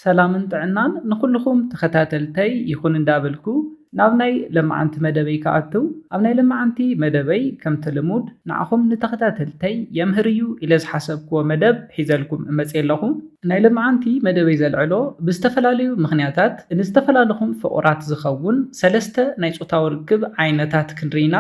ሰላምን ጥዕናን ንኹልኹም ተኸታተልተይ ይኹን እንዳበልኩ፣ ናብ ናይ ለማዓንቲ መደበይ ክኣቱ። ኣብ ናይ ለማዓንቲ መደበይ ከምቲ ልሙድ ንዓኹም ንተኸታተልተይ የምህር እዩ ኢለ ዝሓሰብክዎ መደብ ሒዘልኩም እመጽእ ኣለኹ። ናይ ለማዓንቲ መደበይ ዘልዕሎ ብዝተፈላለዩ ምኽንያታት ንዝተፈላለኹም ፍቑራት ዝኸውን ሰለስተ ናይ ጾታዊ ርክብ ዓይነታት ክንርኢና።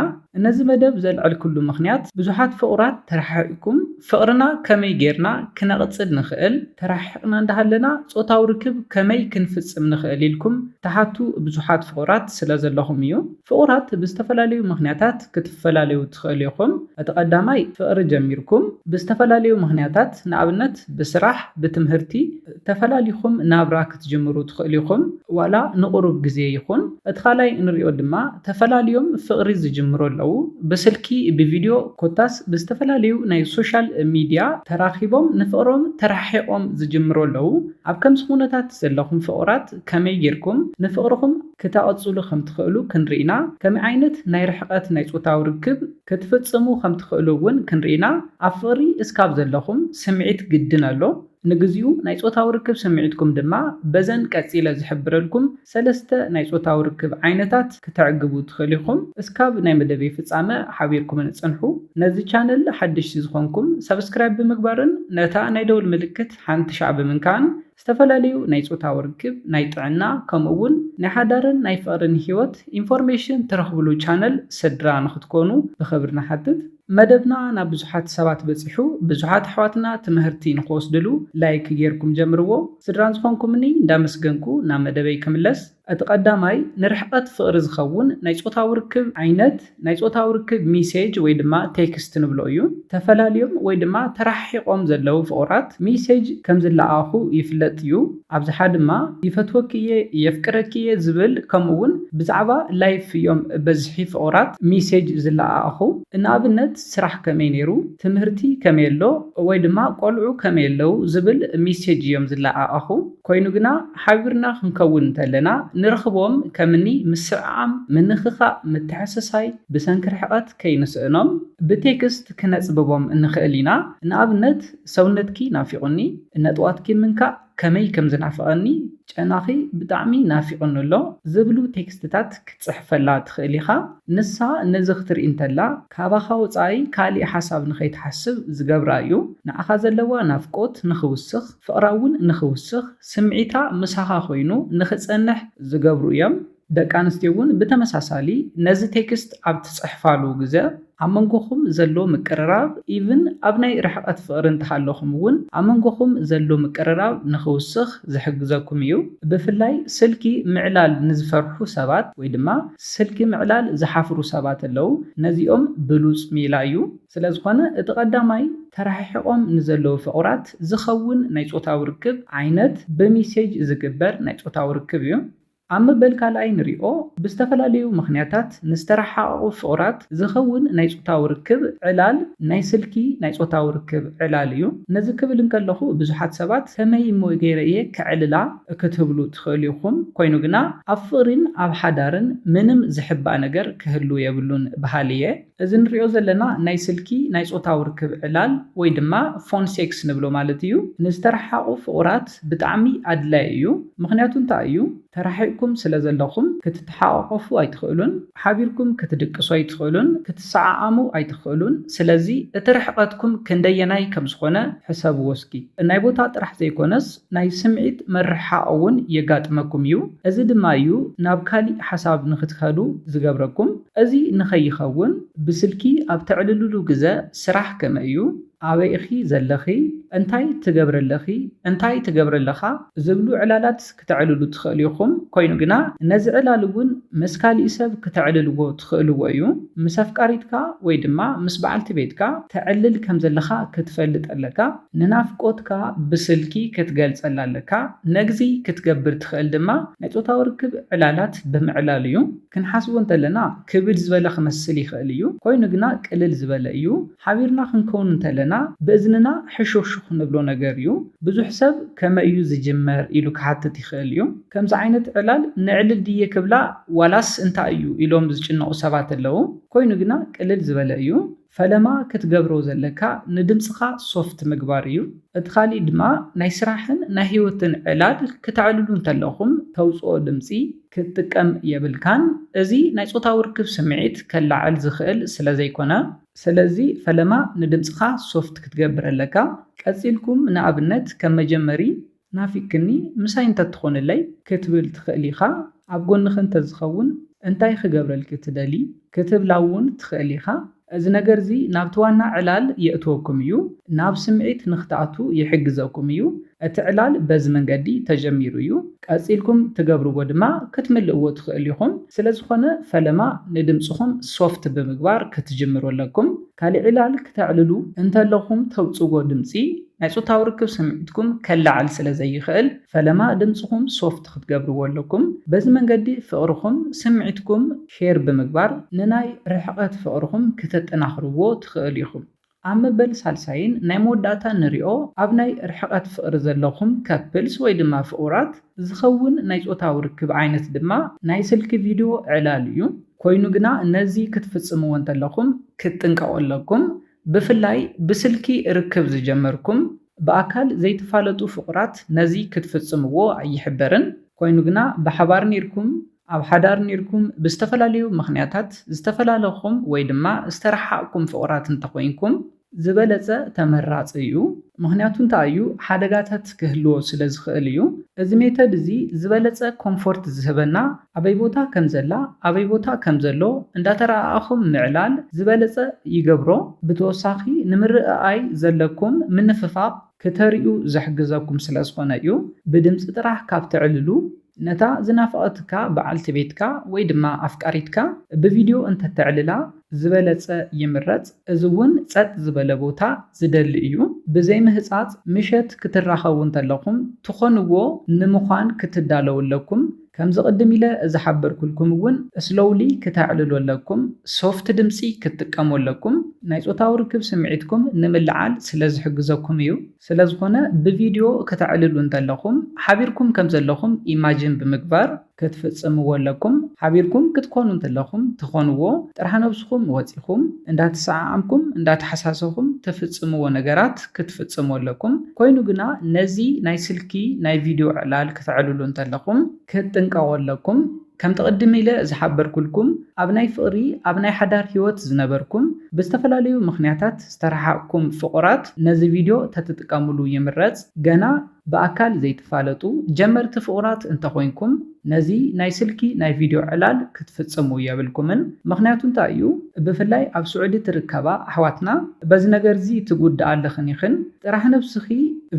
ነዚ መደብ ዘልዐልኩሉ ምኽንያት ብዙሓት ፍቑራት ተረሓሒቕኩም ፍቕርና ከመይ ጌርና ክነቕጽል ንኽእል፣ ተረሓሒቕና እንዳሃለና ጾታዊ ርክብ ከመይ ክንፍጽም ንኽእል ኢልኩም ትሓቱ ብዙሓት ፍቑራት ስለ ዘለኹም እዩ። ፍቑራት ብዝተፈላለዩ ምኽንያታት ክትፈላለዩ ትኽእሉ ኢኹም። እቲ ቀዳማይ ፍቕሪ ጀሚርኩም ብዝተፈላለዩ ምኽንያታት ንኣብነት ብስራሕ፣ ብትምህርቲ፣ ተፈላሊኹም ናብራ ክትጅምሩ ትኽእሉ ኢኹም፣ ዋላ ንቑሩብ ግዜ ይኹን። እቲ ካልኣይ እንሪኦ ድማ ተፈላልዮም ፍቕሪ ዝጅምሩ ኣለዉ። ብስልኪ፣ ብቪድዮ ኮታስ ብዝተፈላለዩ ናይ ሶሻል ሚድያ ተራኺቦም ንፍቕሮም ተራሒቖም ዝጅምሩ ኣለዉ። ኣብ ከምዚ ኩነታት ዘለኹም ፍቑራት ከመይ ጌርኩም ንፍቕርኹም ክተቐጽሉ ከም ትኽእሉ ክንርኢና፣ ከመይ ዓይነት ናይ ርሕቐት ናይ ጾታዊ ርክብ ክትፍጽሙ ከም ትኽእሉ እውን ክንርኢና፣ ኣብ ፍቕሪ እስካብ ዘለኹም ስምዒት ግድን ኣሎ። ንግዚኡ ናይ ጾታዊ ርክብ ስምዒትኩም ድማ በዘን ቀጺለ ዝሕብረልኩም ሰለስተ ናይ ጾታዊ ርክብ ዓይነታት ክተዕግቡ ትኽእሉ ኢኹም። እስካብ ናይ መደበይ ፍጻመ ሓቢርኩምኒ ጽንሑ። ነዚ ቻነል ሓደሽቲ ዝኾንኩም ሰብስክራይብ ብምግባርን ነታ ናይ ደውል ምልክት ሓንቲ ሻዕ ብምንካን ዝተፈላለዩ ናይ ጾታዊ ርክብ፣ ናይ ጥዕና፣ ከምኡ እውን ናይ ሓዳርን ናይ ፍቕርን ህይወት ኢንፎርሜሽን ትረኽብሉ ቻነል ስድራ ንኽትኮኑ ብኽብሪ ንሓትት። መደብና ናብ ብዙሓት ሰባት በጺሑ፣ ብዙሓት ኣሕዋትና ትምህርቲ ንኽወስድሉ ላይክ ጌርኩም ጀምርዎ። ስድራ ዝኾንኩምኒ እንዳመስገንኩ ናብ መደበይ ክምለስ። እቲ ቀዳማይ ንርሕቀት ፍቕሪ ዝኸውን ናይ ጾታዊ ርክብ ዓይነት፣ ናይ ጾታዊ ርክብ ሚሴጅ ወይ ድማ ቴክስት ንብሎ እዩ። ተፈላልዮም ወይ ድማ ተረሓሒቖም ዘለዉ ፍቑራት ሚሴጅ ከም ዝለኣኹ ይፍለጥ እዩ። ኣብዝሓ ድማ ይፈትወኪ እየ፣ የፍቅረኪ እየ ዝብል፣ ከምኡ እውን ብዛዕባ ላይፍ እዮም በዝሒ ፍቑራት ሚሴጅ ዝለኣኣኹ። ንኣብነት ስራሕ ከመይ ነይሩ፣ ትምህርቲ ከመይ ኣሎ፣ ወይ ድማ ቆልዑ ከመይ ኣለዉ ዝብል ሚሴጅ እዮም ዝለኣኣኹ። ኮይኑ ግና ሓቢርና ክንከውን እንተለና ንረኽቦም ከምኒ ምስዕዓም፣ ምንኽኻእ፣ ምትሕስሳይ ብሰንኪ ርሕቐት ከይንስእኖም ብቴክስት ክነጽብቦም ንኽእል ኢና። ንኣብነት ሰውነትኪ ናፊቑኒ፣ ነጥዋትኪ ምንካእ ከመይ ከም ዝናፍቐኒ፣ ጨናኺ ብጣዕሚ ናፊቑኒ ኣሎ ዝብሉ ቴክስትታት ክትጽሕፈላ ትኽእል ኢኻ። ንሳ ነዚ ክትርኢ እንተላ ካባኻ ወጻኢ ካሊእ ሓሳብ ንኸይትሓስብ ዝገብራ እዩ። ንዓኻ ዘለዋ ናፍቆት ንኽውስኽ፣ ፍቕራ እውን ንኽውስኽ፣ ስምዒታ ምሳኻ ኮይኑ ንኽጸንሕ ዝገብሩ እዮም። ደቂ ኣንስትዮ እውን ብተመሳሳሊ ነዚ ቴክስት ኣብ ትጽሕፋሉ ግዘ ኣብ መንጎኹም ዘሎ ምቅርራብ፣ ኢቭን ኣብ ናይ ርሕቐት ፍቕሪ እንተሃለኹም እውን ኣብ መንጎኹም ዘሎ ምቅርራብ ንኽውስኽ ዝሕግዘኩም እዩ። ብፍላይ ስልኪ ምዕላል ንዝፈርሑ ሰባት ወይ ድማ ስልኪ ምዕላል ዝሓፍሩ ሰባት ኣለዉ። ነዚኦም ብሉጽ ሜላ እዩ። ስለ ዝኾነ እቲ ቀዳማይ ተረሓሒቖም ንዘለዉ ፍቑራት ዝኸውን ናይ ጾታዊ ርክብ ዓይነት ብሚሴጅ ዝግበር ናይ ጾታዊ ርክብ እዩ። ኣብ መበል ካልኣይ ንሪኦ ብዝተፈላለዩ ምኽንያታት ንዝተረሓቐቑ ፍቑራት ዝኸውን ናይ ጾታዊ ርክብ ዕላል ናይ ስልኪ ናይ ጾታዊ ርክብ ዕላል እዩ። ነዚ ክብል እንከለኹ ብዙሓት ሰባት ከመይ እሞ ገይረ እየ ከዕልላ ክትብሉ ትኽእሉ ኢኹም። ኮይኑ ግና ኣብ ፍቕሪን ኣብ ሓዳርን ምንም ዝሕባእ ነገር ክህሉ የብሉን በሃሊ እየ። እዚ ንሪኦ ዘለና ናይ ስልኪ ናይ ጾታዊ ርክብ ዕላል ወይ ድማ ፎን ሴክስ ንብሎ ማለት እዩ። ንዝተረሓቑ ፍቑራት ብጣዕሚ ኣድላዪ እዩ። ምኽንያቱ እንታይ እዩ? ተረሓሒቕኩም ስለ ዘለኹም ክትተሓቋቆፉ ኣይትኽእሉን፣ ሓቢርኩም ክትድቅሱ ኣይትኽእሉን፣ ክትሰዓዓሙ ኣይትኽእሉን። ስለዚ እቲ ርሕቐትኩም ክንደየናይ ከም ዝኾነ ሕሰብዎ እስኪ። ናይ ቦታ ጥራሕ ዘይኮነስ ናይ ስምዒት ምርሕሓቕ እውን የጋጥመኩም እዩ። እዚ ድማ እዩ ናብ ካሊእ ሓሳብ ንኽትኸዱ ዝገብረኩም። እዚ ንኸይኸውን ብስልኪ ኣብ ተዕልልሉ ግዘ ስራሕ ከመይ እዩ? ኣበይ ኢኺ ዘለኺ? እንታይ ትገብሪ ኣለኺ? እንታይ ትገብሪ ኣለኻ? ዝብሉ ዕላላት ክተዕልሉ ትኽእሉ ኢኹም። ኮይኑ ግና ነዚ ዕላል እውን ምስ ካሊእ ሰብ ክተዕልልዎ ትኽእልዎ እዩ። ምስ ኣፍቃሪትካ ወይ ድማ ምስ በዓልቲ ቤትካ ተዕልል ከም ዘለኻ ክትፈልጥ ኣለካ። ንናፍቆትካ ብስልኪ ክትገልጸላ ኣለካ። ነግዚ ክትገብር ትኽእል ድማ ናይ ጾታዊ ርክብ ዕላላት ብምዕላል እዩ። ክንሓስቦ እንተለና ክብድ ዝበለ ክመስል ይኽእል እዩ። ኮይኑ ግና ቅልል ዝበለ እዩ። ሓቢርና ክንከውን እንተለና ብእዝንና ሕሹኽሹኽ ንብሎ ነገር እዩ። ብዙሕ ሰብ ከመይ እዩ ዝጅመር ኢሉ ክሓትት ይኽእል እዩ። ከምዚ ዓይነት ዕላል ነዕልል ድየ ክብላ ዋላስ እንታይ እዩ ኢሎም ዝጭነቑ ሰባት ኣለዉ። ኮይኑ ግና ቅልል ዝበለ እዩ። ፈለማ ክትገብሮ ዘለካ ንድምፅኻ ሶፍት ምግባር እዩ። እቲ ካሊእ ድማ ናይ ስራሕን ናይ ህይወትን ዕላል ክተዕልሉ እንተለኹም ተውፅኦ ድምፂ ክትጥቀም የብልካን። እዚ ናይ ፆታዊ ርክብ ስምዒት ከላዕል ዝኽእል ስለ ዘይኮነ፣ ስለዚ ፈለማ ንድምፅኻ ሶፍት ክትገብር ኣለካ። ቀፂልኩም ንኣብነት ከም መጀመሪ ናፊቅክኒ ምሳይ እንተትኾንለይ ክትብል ትኽእል ኢኻ። ኣብ ጎንኺ እንተዝኸውን እንታይ ክገብረልኪ ትደሊ ክትብላ እውን ትኽእል ኢኻ። እዚ ነገር እዚ ናብቲ ዋና ዕላል የእትወኩም እዩ። ናብ ስምዒት ንክትኣቱ ይሕግዘኩም እዩ። እቲ ዕላል በዚ መንገዲ ተጀሚሩ እዩ። ቀጺልኩም ትገብርዎ ድማ ክትምልእዎ ትኽእሉ ኢኹም። ስለ ዝኾነ ፈለማ ንድምጽኹም ሶፍት ብምግባር ክትጅምሩ ኣለኩም። ካሊእ ዕላል ክተዕልሉ እንተለኹም ተውጽዎ ድምጺ ናይ ጾታዊ ርክብ ስምዒትኩም ከለዓል ስለ ዘይኽእል ፈለማ ድምጽኹም ሶፍት ክትገብርዎ ኣለኩም። በዚ መንገዲ ፍቕርኹም ስምዒትኩም ሼር ብምግባር ንናይ ርሕቐት ፍቕርኹም ክተጠናኽርዎ ትኽእሉ ኢኹም። ኣብ መበል ሳልሳይን ናይ መወዳእታ ንሪኦ ኣብ ናይ ርሕቐት ፍቕሪ ዘለኹም ከፕልስ ወይ ድማ ፍቑራት ዝኸውን ናይ ጾታዊ ርክብ ዓይነት ድማ ናይ ስልኪ ቪድዮ ዕላል እዩ። ኮይኑ ግና ነዚ ክትፍጽምዎ እንተለኹም ክትጥንቀቑ ኣለኩም። ብፍላይ ብስልኪ ርክብ ዝጀመርኩም ብኣካል ዘይትፋለጡ ፍቑራት ነዚ ክትፍጽምዎ ኣይሕበርን። ኮይኑ ግና ብሓባር ኔርኩም ኣብ ሓዳር ኔርኩም ብዝተፈላለዩ ምኽንያታት ዝተፈላለኹም ወይ ድማ ዝተረሓቕኩም ፍቑራት እንተኾይንኩም ዝበለጸ ተመራጺ እዩ። ምኽንያቱ እንታይ እዩ? ሓደጋታት ክህልዎ ስለ ዝኽእል እዩ። እዚ ሜተድ እዚ ዝበለጸ ኮምፎርት ዝህበና ኣበይ ቦታ ከም ዘላ ኣበይ ቦታ ከም ዘሎ እንዳተረኣኣኹም ምዕላል ዝበለጸ ይገብሮ። ብተወሳኺ ንምርኣኣይ ዘለኩም ምንፍፋቕ ክተርእዩ ዘሕግዘኩም ስለ ዝኾነ እዩ። ብድምጺ ጥራሕ ካብ ተዕልሉ ነታ ዝናፈቐትካ በዓልቲ ቤትካ ወይ ድማ ኣፍቃሪትካ ብቪድዮ እንተተዕልላ ዝበለጸ ይምረጽ። እዚ እውን ጸጥ ዝበለ ቦታ ዝደሊ እዩ። ብዘይ ምህጻጽ ምሸት ክትራኸቡ እንተለኹም ትኾንዎ ንምዃን ክትዳለዉ ኣለኩም። ከምዚ ቅድም ኢለ ዝሓበርኩልኩም እውን ስሎውሊ ክተዕልሉ ኣለኩም። ሶፍት ድምጺ ክትጥቀሙ ኣለኩም። ናይ ጾታዊ ርክብ ስምዒትኩም ንምልዓል ስለ ዝሕግዘኩም እዩ። ስለ ዝኾነ ብቪድዮ ክተዕልሉ እንተለኹም ሓቢርኩም ከም ዘለኹም ኢማጂን ብምግባር ክትፍጽምዎ ኣለኩም። ሓቢርኩም ክትኮኑ እንተለኹም ትኾንዎ ጥራሕ ነብስኹም ወጺኹም እንዳተሰዓዓምኩም እንዳተሓሳሰኹም ትፍጽምዎ ነገራት ክትፍጽሙ ኣለኩም። ኮይኑ ግና ነዚ ናይ ስልኪ ናይ ቪድዮ ዕላል ክተዕልሉ እንተለኹም ክትጥንቀቑ ኣለኩም። ከምቲ ቅድም ኢለ ዝሓበርኩልኩም ኣብ ናይ ፍቕሪ ኣብ ናይ ሓዳር ህይወት ዝነበርኩም ብዝተፈላለዩ ምኽንያታት ዝተረሓቕኩም ፍቑራት ነዚ ቪድዮ ተትጥቀምሉ ይምረጽ። ገና ብኣካል ዘይትፋለጡ ጀመርቲ ፍቑራት እንተኾይንኩም ነዚ ናይ ስልኪ ናይ ቪድዮ ዕላል ክትፍጽሙ የብልኩምን። ምኽንያቱ እንታይ እዩ? ብፍላይ ኣብ ስዑዲ ትርከባ ኣሕዋትና በዚ ነገር እዚ ትጉድኣ ኣለኽን ኢኽን። ጥራሕ ነብስኺ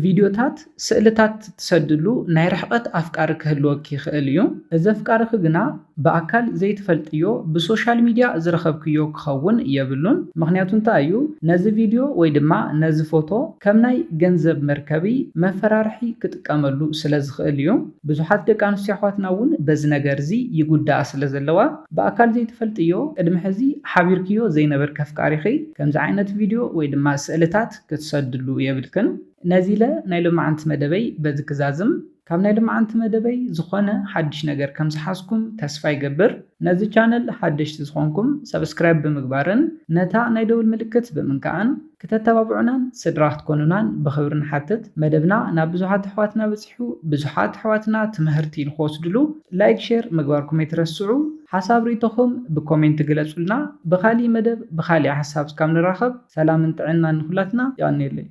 ቪድዮታት፣ ስእልታት ትሰድሉ ናይ ርሕቐት ኣፍቃሪ ክህልወኪ ይኽእል እዩ። እዚ ኣፍቃርኺ ግና ብኣካል ዘይትፈልጥዮ ብሶሻል ሚድያ ዝረኸብክዮ ክኸውን የብሉን። ምኽንያቱ እንታይ እዩ? ነዚ ቪድዮ ወይ ድማ ነዚ ፎቶ ከም ናይ ገንዘብ መርከቢ መፈራርሒ ክጥቀመሉ ስለ ዝኽእል እዩ። ብዙሓት ደቂ ኣንስትዮ ኣሕዋትና እውን በዚ ነገር እዚ ይጉዳኣ ስለ ዘለዋ ብኣካል ዘይትፈልጥዮ ቅድሚ ሕዚ ሓቢርክዮ ዘይነበርኪ ኣፍቃሪኺ ከምዚ ዓይነት ቪድዮ ወይ ድማ ስእልታት ክትሰድሉ የብልክን። ነዚ ኢለ ናይ ሎማዓንቲ መደበይ በዚ ክዛዝም። ካብ ናይ ሎማዓንቲ መደበይ ዝኾነ ሓድሽ ነገር ከም ዝሓዝኩም ተስፋ ይገብር። ነዚ ቻነል ሓደሽቲ ዝኾንኩም ሰብስክራይብ ብምግባርን ነታ ናይ ደውል ምልክት ብምንካእን ክተተባብዑናን ስድራ ክትኮኑናን ብኽብሪ ንሓትት። መደብና ናብ ብዙሓት ኣሕዋትና በጺሑ፣ ብዙሓት ኣሕዋትና ትምህርቲ ንኽወስድሉ ላይክ፣ ሼር ምግባርኩም ኣይትረስዑ። ሓሳብ ርእይቶኹም ብኮሜንት ግለጹልና። ብኻሊእ መደብ ብኻሊእ ሓሳብ እስካብ ንራኸብ ሰላምን ጥዕናን ንኹላትና። የቐንየለይ።